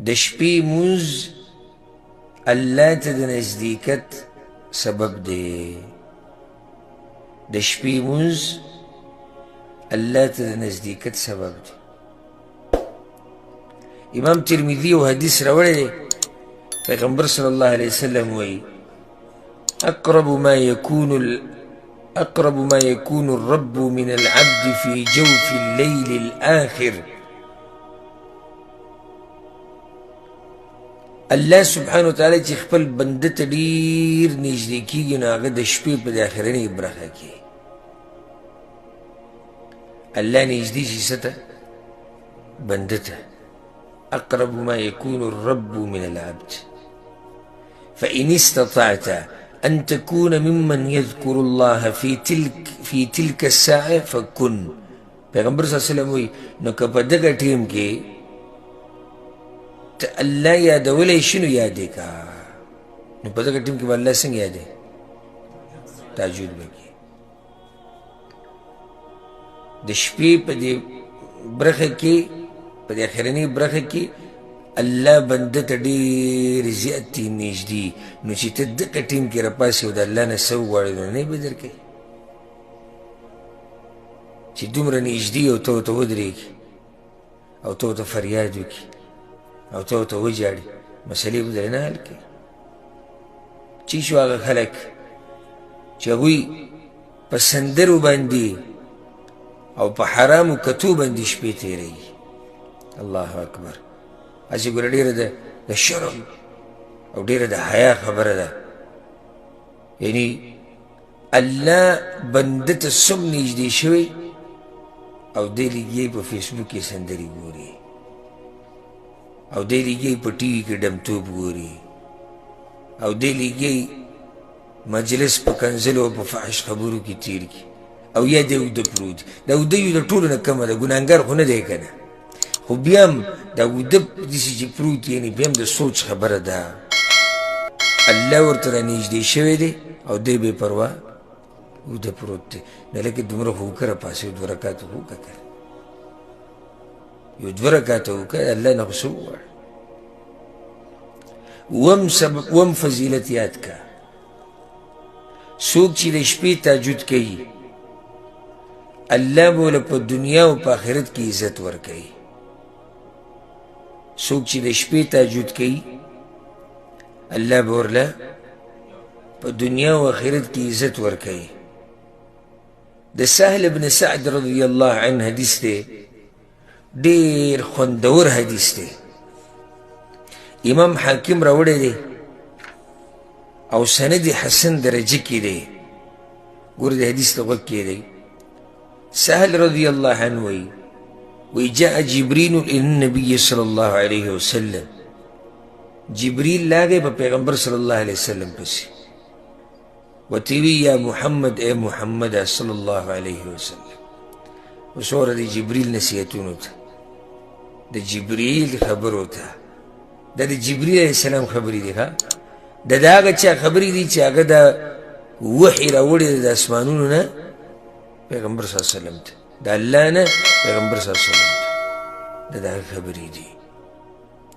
د شپې مونځ الله ته د نزدېکت سبب دی. د شپې مونځ الله ته د نزدېکت سبب دی. امام ترمذي یو حدیث راوړی دی، پیغمبر صلی الله علیه وسلم وایي اقرب ما يكون اقرب ما يكون الرب من العبد في جوف الليل الآخر. الله سبحانه وتعالی چې خپل بنده ته ډېر نږدې کېږي نو هغه د شپې په د آخرنۍ برخه کې الله نږدې شي څه ته؟ بنده ته. اقرب ما يكون الرب من العبد فإن استطعت أن تكون ممن يذكر الله في تلك الساعة فكن. پیغمبر صلی الله علیه وسلم وایي نو که په دغه ټیم کې ته الله یادولی شي نو یاد یې کړه. نو په دغه ټیم کې به الله څنګه یادوې؟ تهجد به کوې. د شپې په دې برخه کې، په دې اخرنۍ برخه کې الله بنده ته ډېر زیات نږدې، نو چې ته دغه ټیم کې راپاڅې او د الله نه څه وغواړې نو نه به درکوي. چې دومره نږدې او ته ورته ودرېږي او ته ورته فریاد وکړي او ته ورته وژاړي، مسلې به درنه حل کړي. چې شو هغه خلک چې هغوی په سندرو باندې او په حرامو کتو باندې شپې تېروي. الله اکبر. هسې ګوره ډېره د شرم او ډېره د حیا خبره ده. یعنی الله بنده ته څوم نږدې شوی او دی لګیږي په فیسبوک کې سندرې ګوري او دی لګیږي په ټي وي کې ډمتوب ګوري او دی لګیږي مجلس په کنځلو او په فحش خبرو کې تېر کړي او یا دی اوده پروت. دا اوده یو د ټولو نه کمه ده، ګناهګار خو نه دی که نه، خو بیا هم دا اوده داسې چې پروت یعنې بیا هم د سوچ خبره ده. الله ورته رانږدې شوی دی او دی بې پروا اوده پروت دی. نو لکه دومره خو وکړه، پاسې دوه رکعته خو وکړه که یو دوه رکعته وکړه، الله نه خو څه وغواړه. اووم فضیلت یاد کړه، څوک چې د شپې تهجد کوي الله به له په دنیا او په آخرت کې عزت ورکوي. څوک چې د شپې تهجد کوي الله به ورله په دنیا او آخرت کې عزت ورکوي. د سهل بن سعد رضی الله عنه حدیث دی، ډېر خوندور حدیث دی، امام حاکم راوړی دی او سند حسن درجه کې دی. ګوره د حدیث ته غوږ کښېږدئ. سهل رضی الله عنه وایي وایي جاء جبریل الی النبي صلی الله علیه وسلم، جبریل لاغی په پیغمبر صلی الله علیه وسلم پسې، ورته وی یا محمد، ای محمد صلی الله علیه وسلم. اوس وره د جبریل نصیحتونو ته، د جبریل خبرو ته، دا د جبریل علیه السلام خبرې دي. ښه، دا د هغه چا خبرې دي چې هغه د وحي راوړې ده د اسمانونو نه پیغمبر صلی الله علیه وسلم ته، د الله نه پیغمبر صلی الله علیه وسلم ته، دا د هغه خبرې دي.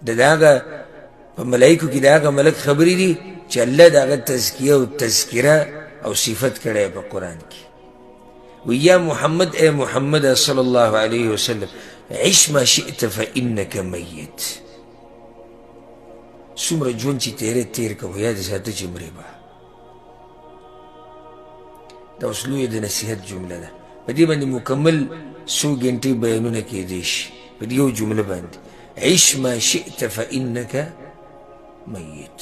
دا د هغه په ملایکو کې د هغه ملک خبرې دي چې الله د هغه تزکیه او تذکره او صفت کړی په قرآن کې. وی یا محمد، ای محمد صلی الله علیه وسلم، عش ما شئت فإنک میت. څومره ژوند چې تېری تېر که، خو یاد ساته چې مرې به. دا اوس لویه د نصیحت جمله ده، په دې باندې مکمل څو ګنټې بیانونه کېدی شي په دې یو جمله باندې. عش ما شئت فإنک میت.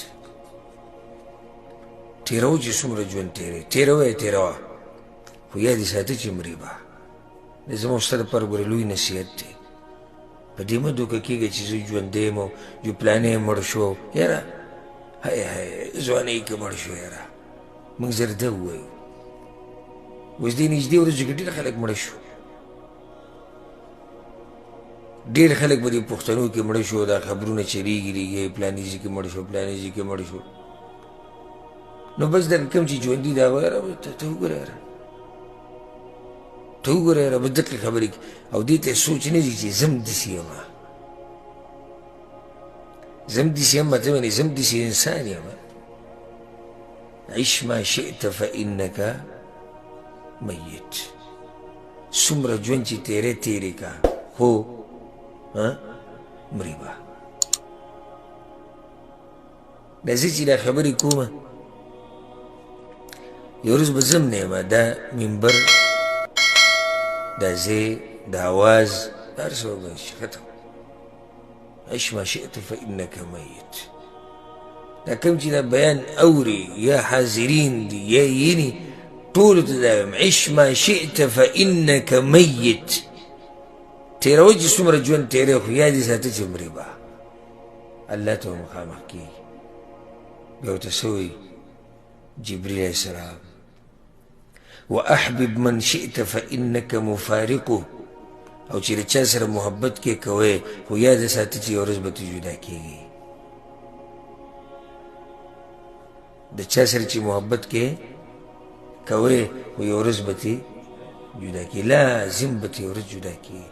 تېروه چې څومره ژوند تېری، تېروه یې تېروه، خو یاد یې ساته چې مرې به. د زما ستا دپاره ګوره لوی نصیحت دی. په دې مه دوکه کېږه چې زه ژوندی یم او یو پلانی مړ شو، یاره های های ځوانۍ کې مړ شو، یاره موږ زرده ووایو. اوس دې نږدې ورځو کې ډېر خلک مړه شو، ډېر خلک په دې پښتنو کې مړه شو. دا خبرونه چلېږي لېږي، پلاني ځای کې مړ شو، پلاني ځای کې مړ شو. نو بس دغه کوم چې ژوندي دی هغه یاره ته وګوره، یاره ته وګوره، یاره بس دقې خبرې کوي او دې ته سوچ نه ځي چې زه هم داسې یم. زه هم داسې یم، مطلب یعنې زه هم داسې انسان یم. عش ما شئت فإنک میت. څومره ژوند چې تېری تېرې که، خو مري به. دا زه چې دا خبرې کومه، یو ورځ به زه هم نه یم، دا منبر، دا ځای، دا اواز، دا هر څه به شي ختم. عش ما شئت فإنک میت. دا کوم چې دا بیان اوري، یا حاضرین دي یا ییني، ټولو ته دا وایم، عش ما شئت فإنک میت. تېروه چې څومره ژوند تېری، خو یاد یې ساته چې مري به. الله ته به مخامخ کېږي. بیا ورته څه وایي جبریل علیه السلام؟ واحبب من شئت فإنک مفارقه. او چې له چا سره محبت کې کوې، خو یاد ساته چې یوه ورځ به ته جدا کېږي. د چا سره چې محبت کې کوې، خو یوه ورځ به ترې جدا کېږي، لازم به ترې یوه ورځ جدا کېږي.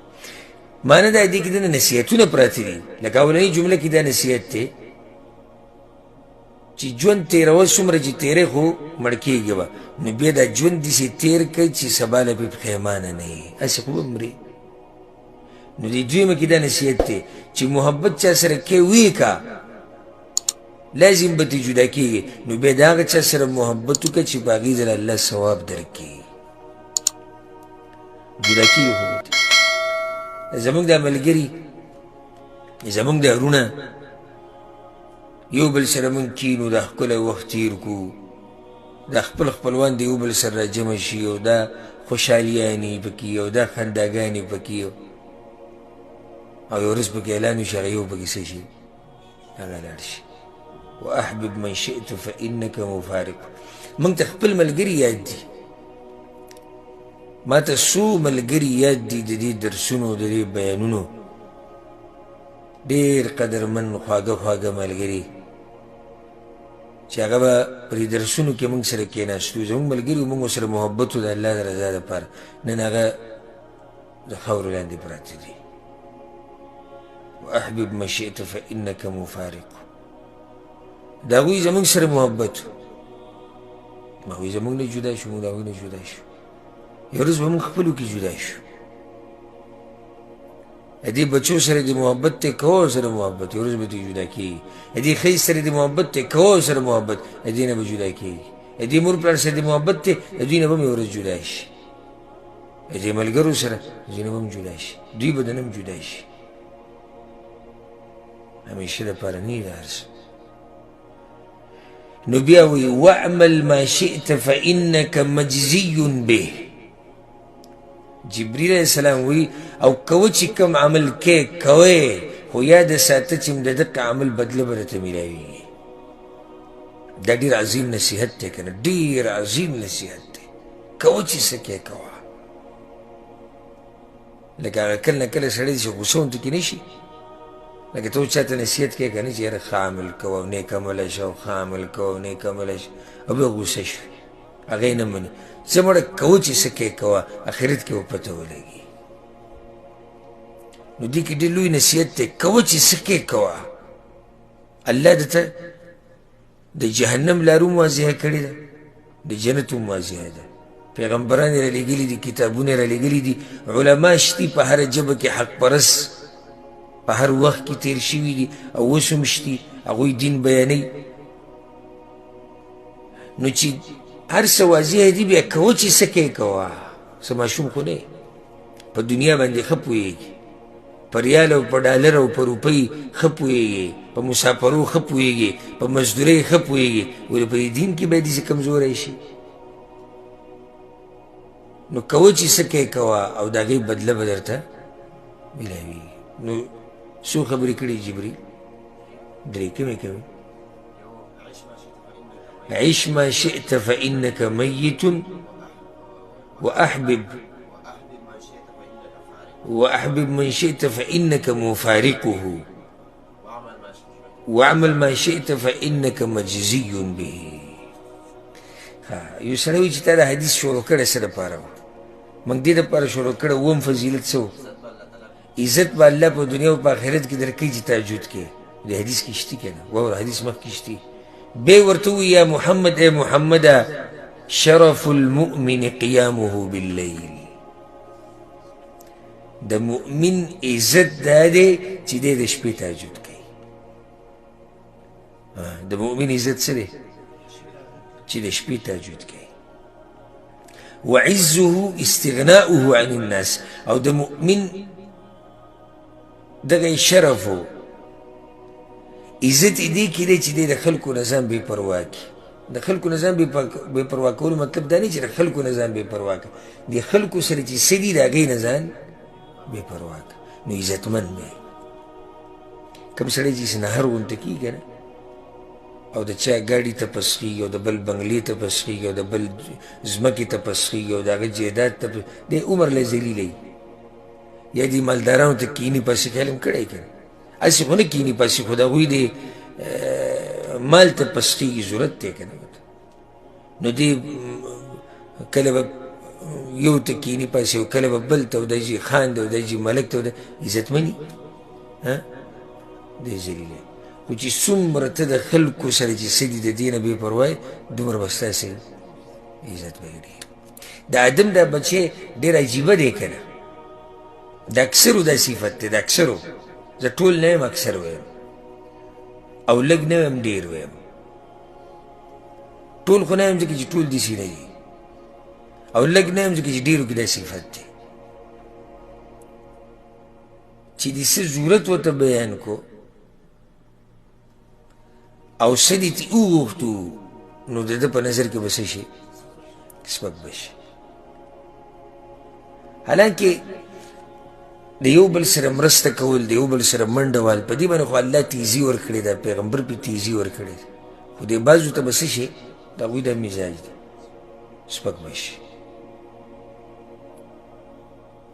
معنی دا دې کې دنه نصیحتونه پراته دي. لکه اولنۍ جمله کې دا نصیحت دی چې ژوند تېروه، څومره چې تېرې خو مړ کېږي به، نو بیا دا ژوند داسې تېر کړه چې سبا له پرې پښېمانه نه یې، هسې خو به مرې. نو دې دویمه کې دا نصیحت دی چې محبت چا سره کې ویې که، لازم به ترې جدا کېږي، نو بیا د هغه چا سره محبت وکړه چې په هغې ځل الله ثواب درکړي. جدا کېږي خو به زموږ دا ملګري، زموږ دا وروڼه، یو بل سره موږ کینو، دا ښکلی وخت تېر کړو، دا خپل خپلوان د یو بل سره راجمع شي، او دا خوشحالیانې پکې، او دا خنداګانې پکې، او یو ورځ پکې اعلان وشي، هغه یو پکې څه شي، هغه لاړ شي. واحبب من شئت فإنک مفارق. موږ ته خپل ملګري یاد دي. ما ته څو ملګري یاد دي د دې درسونو، د دې بیانونو، ډېر قدرمن خواږه خواږه ملګري چې هغه به په دې درسونو کې موږ سره کېناستو، زموږ ملګري وو، موږ ورسره محبت و د الله د رضا دپاره. نن هغه د خاورو لاندې پراته دي. واحبب من شئت فإنک مفارق. د هغوی زموږ سره محبت و، هغوی زموږ نه جدا شو، موږ د هغوی نه جدا شو. یو ورځ به موږ خپلو کې جدا شو. د دې بچو سره د محبت ته کوه سره محبت، یو ورځ به ترې جدا کېږي. د دې ښځې سره د محبت ته کوه سره محبت، د دې نه به جدا کېږي. د دې مور پلار سره د محبت ته، د دوی نه به هم یو ورځ جدا شي. د دې ملګرو سره د دوی نه به هم جدا شي، دوی به د نه هم جدا شي. همیشه دپاره نه وي دا هر څه. نو بیا وایي واعمل ما شئت فإنک مجزي به. جبریل علیه السلام وایي او کوه چې کوم عمل کې کوې، خو یاد ساته چې د دقه عمل بدله به درته میلاویږي. دا ډېر عظیم نصیحت دی که نه، ډېر عظیم نصیحت دی. کوه چې څه کې کوه. لکه هغه کله نه کله سړی چې غوسه غوندې کې نه شي، لکه ته چا ته نصیحت کوې که نه چې یاره ښه عمل کوه او نیک عمله شه، او ښه عمل کوه او نیک عمله شه، او بیا غوسه شوې، هغه یې نه مني. څه مړه کوه چې څه کوې کوه، آخرت کې به پته ولګي. نو دې کې ډېر لوی نصیحت دی، کوه چې څه کوې کوه. الله درته د جهنم لار هم واضحه کړې ده، د جنت هم واضحه ده. پیغمبران یې رالیږلي دي، کتابونه یې رالیږلي دي، علما شتي په هره ژبه کې حق پرست په هر وخت کې تېر شوي دي او اوس هم شتي، هغوی دین بیانوي. نو چې هر څه واضح دي، بیا کوه چې څه کوې کوه. څه ماشوم خو نه په دنیا باندې ښه پوهېږي، په ریال او په ډالر او په روپۍ ښه پوهېږي، په مسافرو ښه پوهېږي، په مزدورۍ ښه پوهېږي، ولې په دې دین کې باید داسې کمزوری شي؟ نو کوه چې څه کوې کوه، او د هغې بدله به درته میلاویږي. نو څو خبرې کړې جبریل؟ درې. کومې کومې؟ عش ما شئت فإنك ميت، وأحبب وأحبب من شئت فإنك مفارقه، واعمل ما شئت فإنك مجزي به. یو سړی وایي چې تا دا حدیث شروع کړی څه دپاره و؟ موږ دې دپاره شروع کړی. اووم فضیلت څه و؟ عزت به الله په دنیا او په آخرت کې درکوي چې تهجد کې. دې حدیث کې شته که نه؟ واوره، حدیث مخکې شته. بیا ورته ووایي یا محمد، ای محمده، شرف المؤمن قیامه باللیل. د مؤمن عزت دا دی چې دی د شپې تهجد کوي. د مؤمن عزت څه دی؟ چې د شپې تهجد کوي. وعزه استغناؤه عن الناس. او د مؤمن دغه شرف و عزت یې دې کې دی چې دی د خلکو نه ځان بې پروا کړي. د خلکو نه ځان بې پروا کولو مطلب دا نه چې د خلکو نه ځان بې پروا کړي، د خلکو سره چې څه دي د هغې نه ځان بې پروا کړه، نو عزتمن دی. کوم سړی چې نهر غونته کېږي که نه، او د چا ګاډي ته پسخېږي، او د بل بنګلې ته پسخېږي، او د بل ځمکې ته پسخېږي، او د هغه جایداد ته، دی عمر له ذلیلی یا دې مالدارانو ته کیني پسې خیال هم کړی که نه، هسې خو نه کیني پسې، خو د هغوی د مال ته پسخېږي، ضرورت دی که نه. نو دی کله به یو ته کیني پسې، او کله به بل ته، او دا چې خان دی، او دا چې ملک ته، او دا عزتمني دی ذلیلی. خو چې څومره ته د خلکو سره چې څه دي د دې نه بې پروا یې، دومره به ستاسې عزت به یې ډېر. د آدم دا بچی ډېر عجیبه دی که نه، د اکثرو دا صفت دی، د اکثرو، زه ټول نه یم، اکثر وایم، او لږ نه وایم، ډېر وایم. ټول خو نه وایم ځکه چې ټول داسې نه دي، او لږ نه وایم ځکه چې ډېرو کې دا صفت دی چې د څه ضرورت ورته بیان کو او څه دې ترې وغوښتو، نو د ده په نظر کې به څه شي؟ سپک به شي. حالانکه د یو بل سره مرسته کول، د یو بل سره منډه وهل، په دې باندې خو الله تیزي ورکړې ده، پیغمبر پرې تیزي ورکړې ده، خو دې بعضو ته به څه شي؟ د هغوی دا مزاج دی، سپک به شي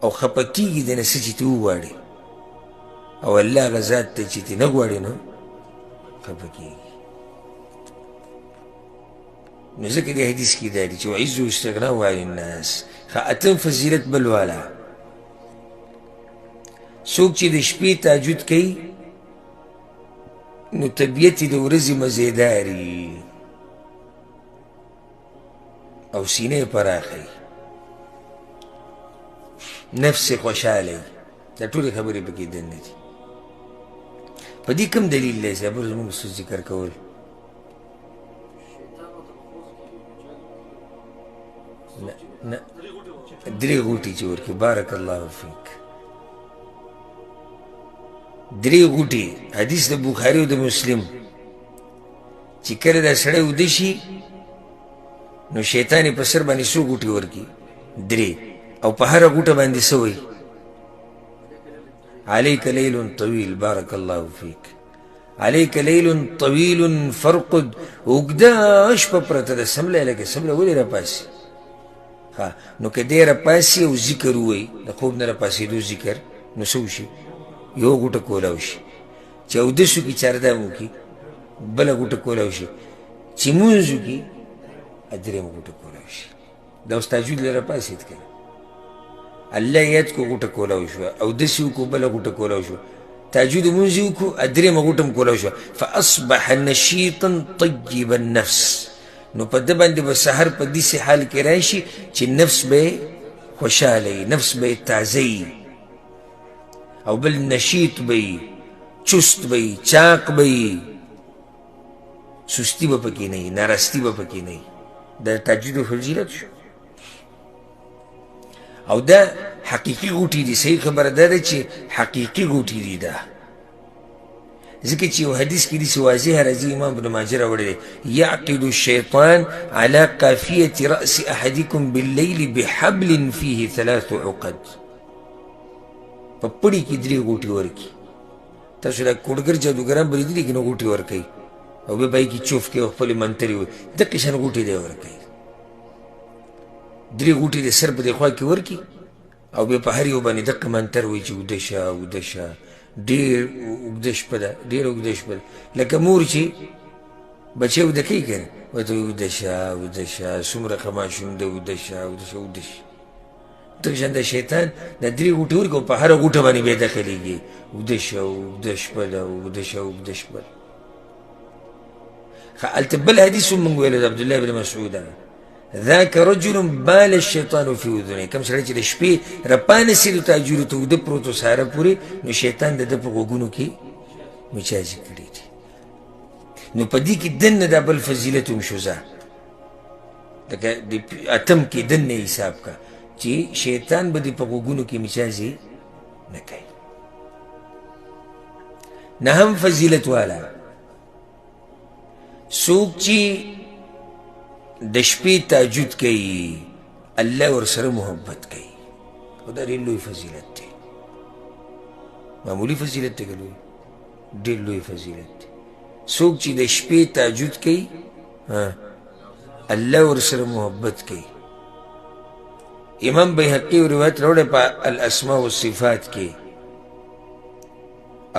او خفه کېږي د نه څه چې ترې وغواړي، او الله هغه ذات ته چې ترې نه غواړي نو خفه کېږي. نو ځکه دې حدیث کې دا دي چې وعزو استغناء عن الناس. ښه، اتم فضیلت بل والا، څوک چې د شپې تهجد کوي نو طبیعت یې د ورځې مزیدار وي او سینه یې پراخه وي، نفس یې خوشحاله وي. دا ټولې خبرې پکې دننه دي. په دې کوم دلیل دی چې زموږ څه ذکر کول؟ نه نه، درې غوټې چې ورکړي. بارک الله فیک. درې غوټې، حدیث د بخاري او د مسلم، چې کله دا سړی ویده شي نو شیطان یې په سر باندې څو غوټې ورکړي؟ درې. او په هره غوټه باندې څه وایي؟ علیک لیل طویل. بارک الله فیک. علیک لیل طویل فرقد. اوږده شپه پرته ده، سمله لکه سمله ولې راپاسي؟ ښه، نو که دی راپاسي او ذکر ووایي، د خوب نه راپاسېدو ذکر، نو څه وشي؟ یو غوټه کولاو شي. چې اودس وکړي، چاردام وکړي، بله غوټه کولاو شي. چې لمونځ وکړي، درېیم غوټه کولاو شي. دا اوس تهجد له راپاڅېد که نه، الله یاد کړو، غوټه کولاو شوه، اودس یې وکړو، بله غوټه کولاو شوه، تهجد لمونځ یې وکړو، درېیمه غوټه هم کولاو شوه. فاصبح نشیطا طیب النفس. نو په ده باندې به سحر په داسې حال کې راشي چې نفس به یې خوشحاله وي، نفس به یې تازه وي، او بل نشیط به وي، چست به وي، چاق به وي، سستی به پکې نه وي، ناراستی به پکې نه وي. دا تهجد فضیلت شو. او دا حقیقي غوټې دي. صحیح خبره دا ده چې حقیقي غوټې دي دا، ځکه چې یو حدیث کې داسې واضح راځي، امام ابن ماجه راوړی دی، یعقد الشیطان على قافیة رأس احدکم باللیل بحبل فیه ثلاث عقد. په پړي کې درې غوټې ورکړي. تاسو دا کوډګر جادوګران به لیدلي که نه، غوټې ورکوي او بیا به یې کې چوف کوي او خپلې منترې وایي، دقې شان غوټې دی ورکوي. درې غوټې د سر په دې خوا کې ورکړي او بیا په هر یو باندې دقه منتر وایي چې اوده شه، اوده شه، ډېر اوږده شپه ده، ډېره اوږده شپه ده. لکه مور چې بچی اوده کوي که نه، ورته وایي اوده شه، اوده شه، څومره ښه ماشوم دی، اوده شه، اوده شه، اوده شه. دغه شان د شیطان د درې غوټې ورکړي او په هره غوټه باندې بیا داخلېږي، اوږده شه، اوږده شپه ده، اوږده شه، اوږده شپه ده. ښه، هلته بل حدیث هم موږ ویلی د عبدالله بن مسعود، ذاک رجل بال الشیطان فی اذنه، کوم سړی چې د شپې راپانسېدو تهجدو ته اوږده پروت و سهاره پورې، نو شیطان د ده په غوږونو کې مچازې کړي دي. نو په دې کې دننه دا بل فضیلت هم شو، ځه لکه د اتم کې دننه حساب کا چې شیطان به دې په غوږونو کې مچازې نه کوي. نهم فضیلت والا څوک چې د شپې تهجد کوي الله ورسره محبت کوي، او دا ډېر لوی فضیلت دی، معمولي فضیلت دی که لوی؟ ډېر لوی فضیلت دی. څوک چې د شپې تهجد کوي الله ورسره محبت کوي. امام بیهقي روایت راوړی په الاسماء والصفات کې،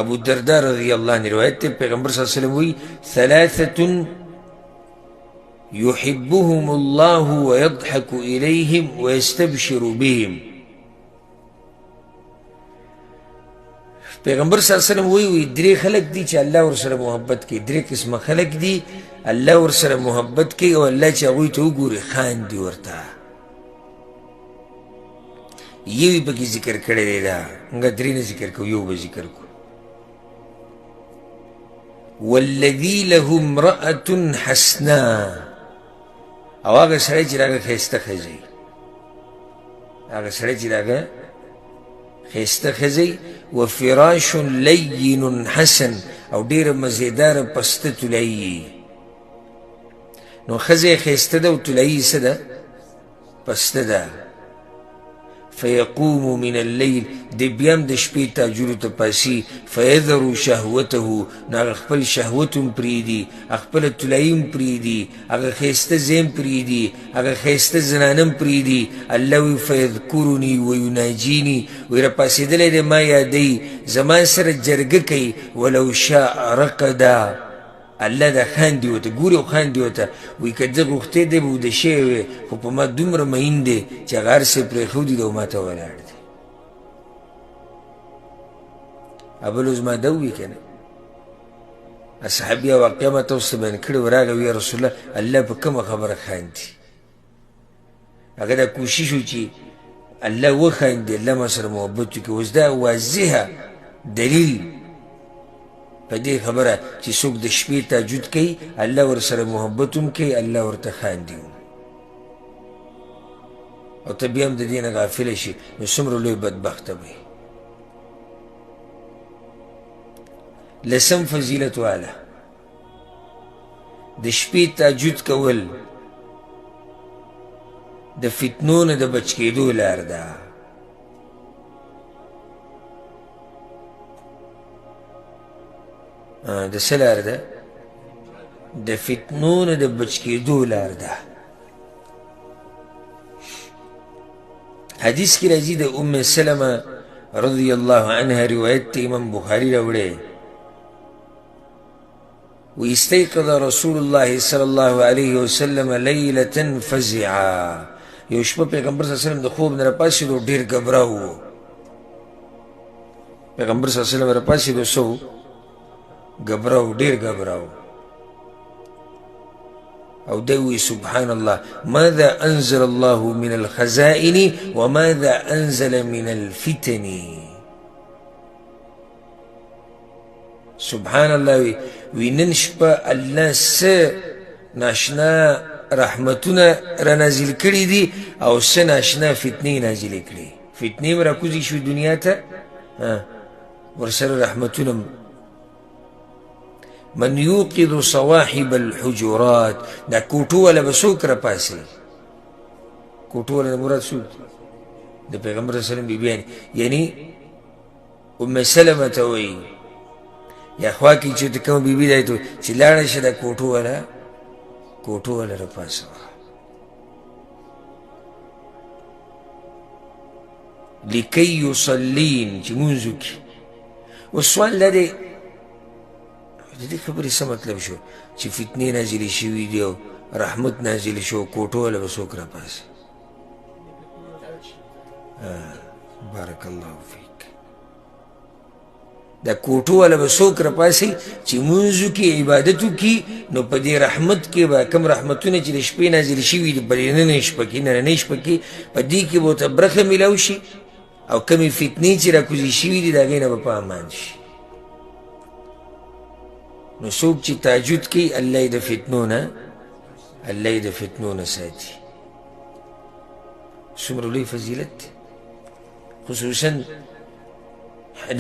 ابو الدرداء رضی الله عنه روایت دی، پیغمبر صلی الله علیه وسلم وایي ثلاثة يحبهم الله ويضحك إليهم ويستبشر بهم. پیغمبر صلی الله علیه وسلم وایي وایي درې خلک دي چې الله ورسره محبت کوي، درې قسمه خلک دي الله ورسره محبت کوي او الله چې هغوی ته وګوري خاندي ورته. یو یې پکې ذکر کړی دی، دا موږ درې نه ذکر کوو، یو به ذکر کوو. والذي له امرأة حسنا، او هغه سړی چې د هغه ښایسته ښځه وي، هغه سړی چې د هغه ښایسته ښځه وي، وفراش لین حسن، او ډېره مزېداره پسته طلایي. نو ښځه یې ښایسته ده او طلایي یې څه ده؟ پسته ده. فیقوم من اللیل، دی بیا هم د شپې تهجدو ته پاڅي، فیذر شهوته، نو هغه خپل شهوت هم پرېږدي، هغه خپله طلایي هم پرېږدي، هغه ښایسته ځای هم پرېږدي، هغه ښایسته زنانه هم پرېږدي. الله وایي فیذکرني ویناجیني، وایي راپاڅېدلی دی ما یادوي، زما سره جرګه کوي، ولو شاء رقدا، الله دا خاندي ورته ګوري او خاندي ورته، وایي که ده غوښتی دی به وده شوی وی، خو په ما دومره مین دی چې هغه هر څه یې پرېښودي دي او ما ته ولاړ دی. بل اوس ما دا ووایي که نه، صحابي واقعه ما تاسو ته بیان کړې وه، راغی وایي یا رسول الله الله په کومه خبره خاندي؟ هغه دا کوشش و چې الله وخاندي، الله ما سره محبت وکړي. اوس دا واضحه دلیل په دې خبره چې څوک د شپې تهجد کوي الله ورسره محبت هم کوي، الله ورته خاندي هم، او ته بیا هم د دې نه غافله شي، نو څومره لوی بدبخته به وي. لسم فضیلت والا د شپې تهجد کول د فتنو نه د بچ کېدو لار ده. د څه لار ده؟ د فتنو نه د بچ کېدو لار ده. حدیث کې راځي د ام سلمه رضی الله عنها روایت ته امام بخاري راوړی، واستيقظ رسول الله صلی الله علیه وسلم لیلة فزعا، یو شپه پیغمبر صلی الله علیه وسلم د خوب نه راپاڅېدو ډېر ګبراو و. پیغمبر صلی الله علیه وسلم راپاڅېدو څه و؟ ګبراو، ډېر ګبراو. او دی وایي سبحان الله ماذا انزل الله من الخزائن وماذا انزل من الفتن. سبحان الله وی وی نن شپه الله څه ناشنا رحمتونه را نازل کړي دي او څه ناشنا فتنې نازلې کړي. فتنې هم راکوزې شوې دنیا ته، ورسره رحمتونه هم. من یوقظ صواحب الحجرات، دا کوټو والا به څوک راپاڅوي؟ کوټو والا نه مراد څوک دي؟ د پیغمبر صلی الله علیه وسلم بیبیانې، یعنی ام سلمه ته وایي یا خوا کې چې ته کومه بیبي دی ته چې لاړه شه دا کوټو والا، کوټو والا راپاڅوه. لکی یصلین، چې مونځ وکړي. اوس سوال دا دی، د دې خبرې څه مطلب شو چې فتنې نازلې شوي دي او رحمت نازل شو، کوټو والا به څوک راپاڅوي؟ بارک الله فیک. دا کوټو والا به څوک راپاڅي چې مونځ وکړي، عبادت وکړي، نو په دې رحمت کې به کوم رحمتونه چې د شپې نازل شوي دي په دې نننۍ شپه کې، نننۍ شپه کې په دې کې به ورته برخه میلاو شي، او کومې فتنې چې راکوزې شوي دي د هغې نه به په امان شي. نو څوک چې تهجد کوي الله یې د فتنو نه، الله یې د فتنو نه ساتي. څومره لوی فضیلت دی، خصوصا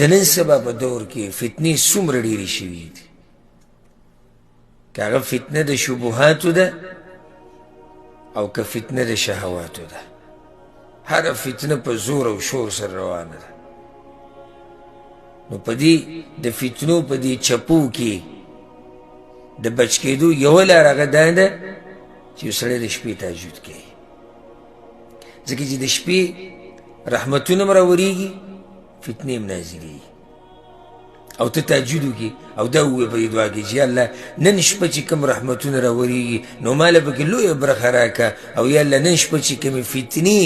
د نن سبا په دور کې فتنې څومره ډېرې شوي دي. که هغه فتنه د شبهاتو ده او که فتنه د شهواتو ده، هره فتنه په زور او شور سره روانه ده. نو په دې د فتنو په دې چپو کې د بچ کېدو یوه لاره هغه دا ده چې یو سړی د شپې تهجد کوي، ځکه چې د شپې رحمتونه هم راورېږي، فتنې هم نازلېږي. او ته تهجد وکړي او دا ووایې په دې دعا کې چې یا الله نن شپه چې کوم رحمتونه راورېږي نو ما له پکې لویه برخه راکړه، او یا الله نن شپه چې کومې فتنې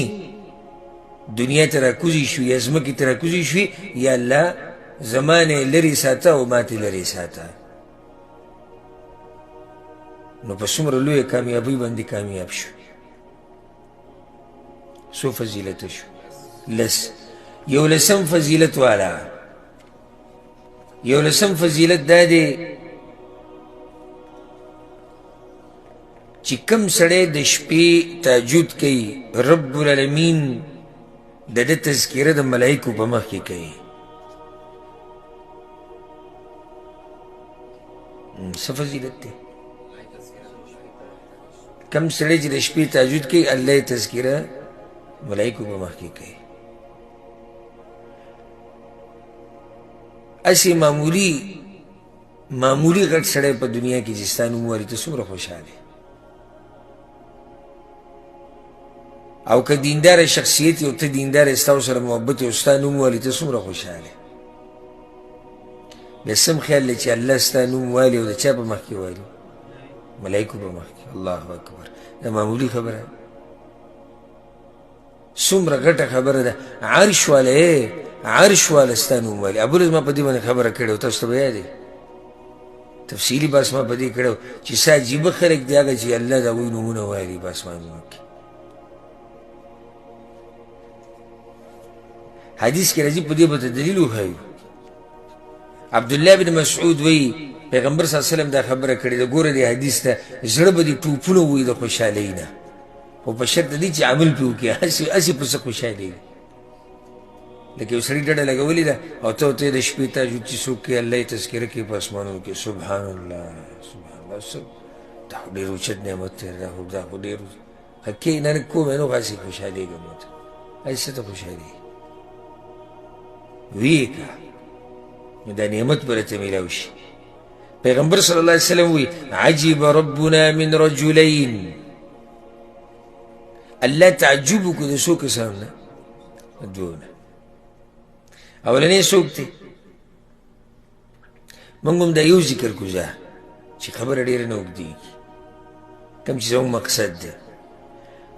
دنیا ته راکوزې شوې یا ځمکې ته راکوزې شوې، یا الله زما نه یې لرې ساته او ما ته لرې ساته. نو په څومره لویه کامیابۍ باندې کامیاب شو. څو فضیلته شو؟ لس. یو لسم فضیلت والا، یو لسم فضیلت دا دی چې کم سړی د شپې تهجد کوي، رب العالمین د ده تذکره د ملایکو په مخ کې کوي. څه فضیلت دی؟ کم سړی چې د شپې تهجد کوي الله یې تذکره ملایکو په مخ کې کوي. هسې معمولي غټ سړی په دنیا کې چې ستا نوم والي ته څومره خوشحاله، او که دینداره شخصیت یې او ته دینداره ستا سره محبت یې او ستا نوم والي ته څومره خوشحاله. بیا سم خیال دی چې الله ستا نوم والي او د چا په مخ کې والي؟ ملایکو په مخ کې. الله اکبر، دا معمولي خبره، څومره غټه خبره ده. عرش والا، عرش والا ستا نوم والي. ابو ما په دې باندې خبره کړې وه، تاسو ته به یاد دی، تفصیلي بحث ما په دې کړی و چې څه عجیبه خلک دي هغه چې الله د هغوی نومونه والي په اسمانونو کې. حدیث کې راځي، په دې به ته دلیل وښیو. عبدالله بن مسعود وایي پیغمبر صلی الله علیه وسلم دا خبره کړې ده، ګوره دې حدیث ته زړه به دې ټوپونه ووایي د خوشحالۍ نه، خو په شرط دې چې عمل پرې وکړي، هسې په څه خوشحالېږي. لکه یو سړي ډډه لګولې ده او ته ورته د شپې تهجد چې څوک کوي الله یې تذکره کوي په اسمانونو کې. سبحان الله، سبحان الله، دا خو ډېر اوچت نعمت دی، دا خو ډېر ښه کښېنه نه کوم نو هسې خوشحالېږم ورته، هسې څه ته خوشحالېږي ویې که، نو دا نعمت به درته میلاو شي. پیغمبر صلی الله علیه وسلم وایي عجب ربنا من رجلین، الله تعجب وکړو د څو کسانو نه؟ دوو نه. اولنی څوک دی؟ موږ هم دا یو ذکر کوو ځه چې خبره ډېره نه اوږدېږي، کوم چې زموږ مقصد دی.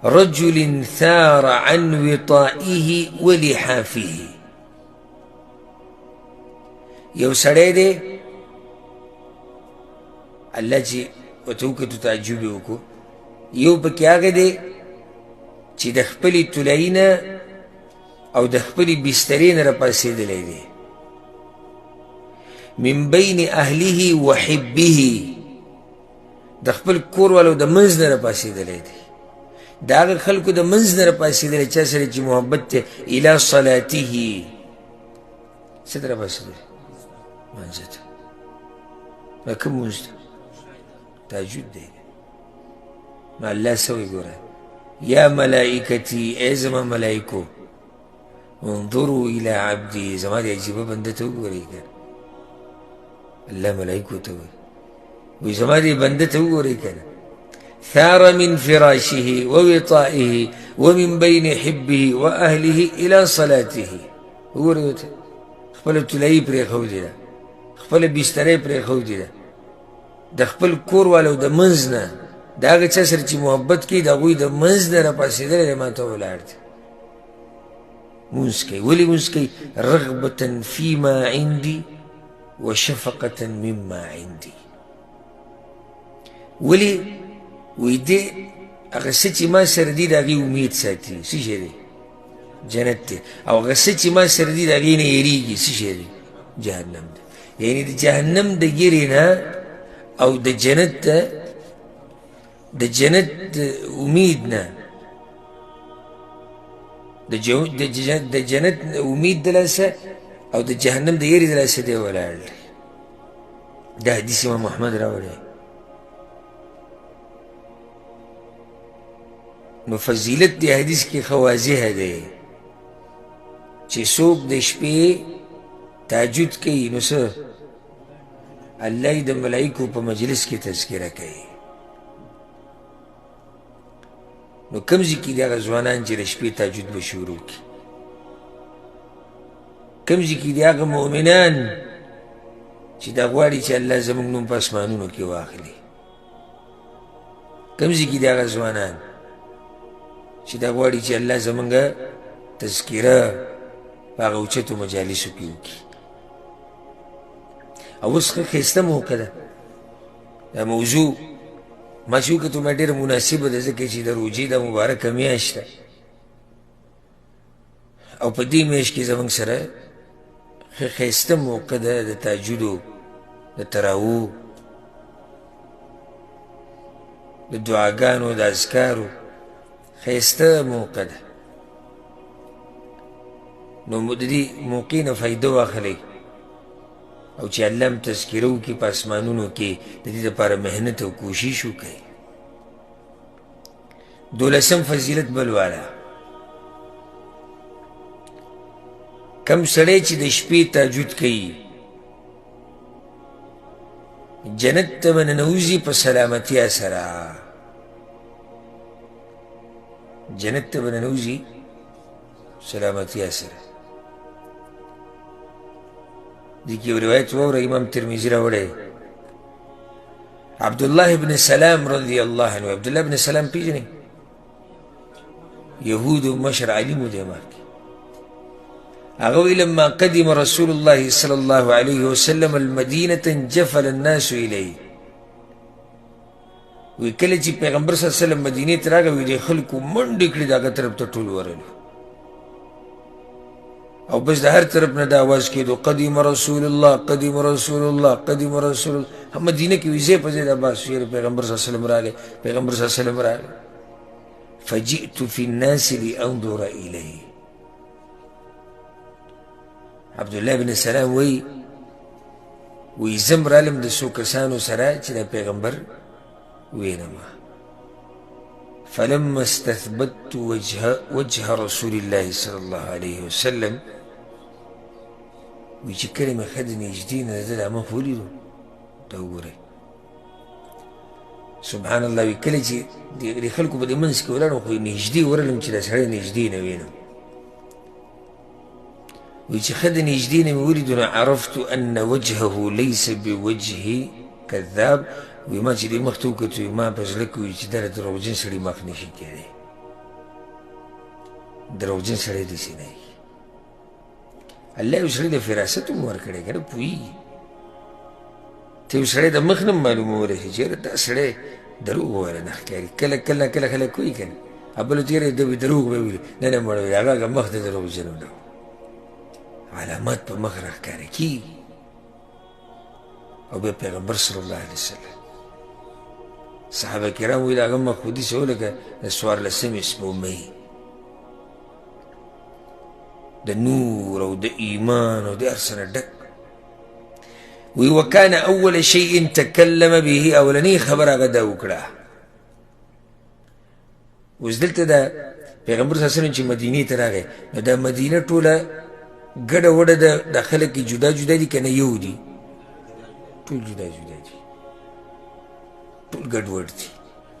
رجل ثار عن وطائه ولحافه، یو سړی دی الله چې ورته وکتو تعجب یې وکړو. یو پکې هغه دی چې د خپلې طلایي نه او د خپلې بسترې نه راپاڅېدلی دی، من بین اهله وحبه، د خپل کور والو د منځ نه راپاڅېدلی دی، د هغه خلکو د منځ نه راپاڅېدلی چا سره چې محبت دی، الی صلاته، څه ته راپاڅېدلی؟ لمانځه ته. دا کوم لمونځ دی؟ تهجد دی. نو الله څه وایي؟ ګوره، یا ملائکتي، ای زما ملائکو، انظروا الی عبدي، زما دې عجیبه بنده ته وګورئ که الله ملائکو ته وایي، وایي زما دې بنده ته وګورئ که نه، ثار من فراشه ووطائه ومن بین حبه وأهله إلى صلاته. وګورئ ورته، خپله طلایي پرېښودې ده، خپله بستره یې پرېښودې ده، د خپل کور والو د منځ نه، د هغه چا سره چې محبت کوي د هغوی د منځ نه راپاڅېدلی دی، ما ته ولاړ دی. مونځ کوي. ولې مونځ کوي؟ رغبة فيما عندي وشفقة مما عندي. ولې؟ وایي دی هغه څه چې ما سره دي د هغې امید ساتي. څه شی دی؟ جنت دی. او هغه څه چې ما سره دي د هغې نه یریږي. څه شی دی؟ جهنم دی. یعنې د جهنم د یرې نه او د جنت د جنت امید نه، د جنت امید د لاسه او د جهنم د یرې د لاسه دی ولاړ دی. دا حدیث امام احمد راوړی. نو فضیلت د حدیث کې ښه واضح دی چې څوک د شپې تهجد کوي نو څه الله یې د ملایکو په مجلس کې تذکره کوي. نو کوم ځای کې دي هغه ځوانان چې د شپې تهجد به شروع کړي؟ کوم ځای کې دي هغه مؤمنان چې دا غواړي چې الله زموږ نوم په اسمانونو کې واخلي؟ کوم ځای کې دي هغه ځوانان چې دا غواړي چې الله زموږ تذکره په هغه اوچتو مجالسو کې وکړي؟ او اوس ښه ښایسته موقع ده. دا موضوع ما چې وکتو ما ډېره مناسبه ده، ځکه چې د روژې دا مبارکه میاشت ده او په دې میاشت کې زموږ سره ښه ښایسته موقع ده د تهجدو، د تراوو، د دعاګانو، د اذکارو ښایسته موقع ده. نو د دې موقع نه فایده واخلئ او چې الله هم تذکره وکړي په اسمانونو کې، د دې لپاره محنت او کوشش وکړئ. دولسم فضیلت بل والا، کم سړی چې د شپې تهجد کوي جنت ته به ننوځي په سلامتیا سره. جنت ته به ننوځي سلامتیا سره. دې کې یو روایت واوره، امام ترمذي راوړی. عبدالله بن سلام رضی الله عنه، عبدالله بن سلام پېژنئ؟ یهودو مشر عالم و دی مخکې. هغه وایي لما قدم رسول الله صلی الله علیه وسلم المدینة انجفل الناس الیه. وایي کله چې پیغمبر صلی الله علیه وسلم مدینې ته راغی، وایي د خلکو منډې کړې د هغه طرف ته ټول ورغلو او بس د هر طرف نه دا اواز کېدو قدیم رسول الله، قدیم رسول الله، قدیم رسول الله. هم مدینه کې وي ځای په ځای دا بحث شو، یاره پیغمبر صلی الله علیه وسلم راغی، پیغمبر صلی الله علیه وسلم راغی. فجئت فی الناس لأنظر الیه. عبدالله بن سلام وایي وایي زه هم رالم د څو کسانو سره چې دا پیغمبر وینم. فلما استثبت وجه رسول الله صلی الله علیه وسلم، وایي چې کله مې ښه د نږدې نه د ده دا مخ ولیدو، دا وګورئ سبحان الله. وایي کله چې د خلکو په دې منځ کې ولاړم، خو نږدې ورغلم چې دا سړی نږدې نه وینم. وایي چې ښه د نږدې نه مې ولیدو، نو عرفت ان وجهه لیس بوجه کذاب. وایي ما چې دې مخ ته وکتو، وایي ما په زړه کې وایي چې دا د دروغجن سړي مخ نه شي کېدی، دروغجن سړی داسې نه وي. الله یو سړي د فراست هم ورکړی که نه، پوهېږي ته یو سړی د مخ نه هم معلومولی شي چې یاره دا سړی دروغ والا نه ښکاري. کله کله کله خلک وایي که نه، بل ته یاره ده دروغ به ویلي، نه نه مړه ویلي، هغه هغه مخ د دروغجنو ده. علامات په مخ راښکاره کېږي. او بیا پیغمبر صلی الله علیه وسلم صحابه کرام ویل هغه مخ خو داسې ولکه د څوارلسمې سپوږمۍ، د نور او د ایمان او د هر څه نه ډک. وی وکان اول شیء تکلم به، اولنۍ خبره هغه دا وکړه. اوس دلته د پیغمبر صلی الله علیه وسلم چې مدینې ته راغی، نو دا مدینه ټوله ګډه وډه ده، دا خلک یې جدا جدا دي که نه یو دي؟ ټول جدا جدا دي، ټول ګډوډ دي.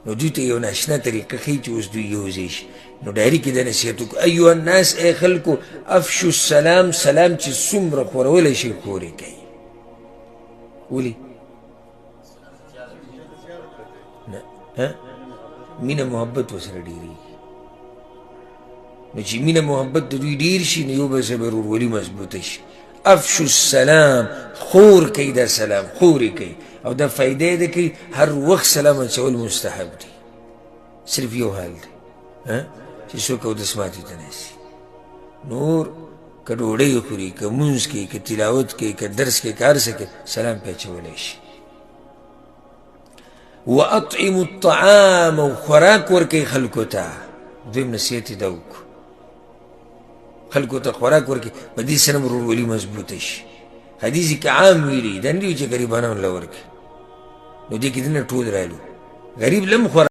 نو دوی ته یو ناشنا طریقه ښیي چې اوس دوی یو ځای شي. نو ډایري کې دا نصیحت وکړو، ایها الناس، ای خلکو، افشو السلام، سلام چې څومره خورولی شي خور یې کوي. ولې؟ نه، مینه محبت ورسره ډېرېږي. نو چې مینه محبت د دوی ډېر شي، نو یو بل سره به ورورولي مضبوطه شي. افشو السلام، خور کوي دا سلام، خور یې کوي، او دا فایده یې ده کوي. هر وخت سلام اچول مستحب دی، صرف یو حال دی چې څوک اودس ماتي ته ناست. نور که ډوډۍ خوري، که مونځ کوي، که تلاوت کوي، که درس کوي، که هر څه کوي، سلام پې اچولی شي. واطعموا الطعام، او خوراک ورکوي خلکو ته. دویم نصیحت یې دا وکړو، خلکو ته خوراک ورکوي، په دې سره هم ورورولي مضبوطه شي. حدیث کې عام ویلي، دا نه دي چې غریبانو له ورکوي، نو دې کې دننه ټول رالو، غریب لم خوراک.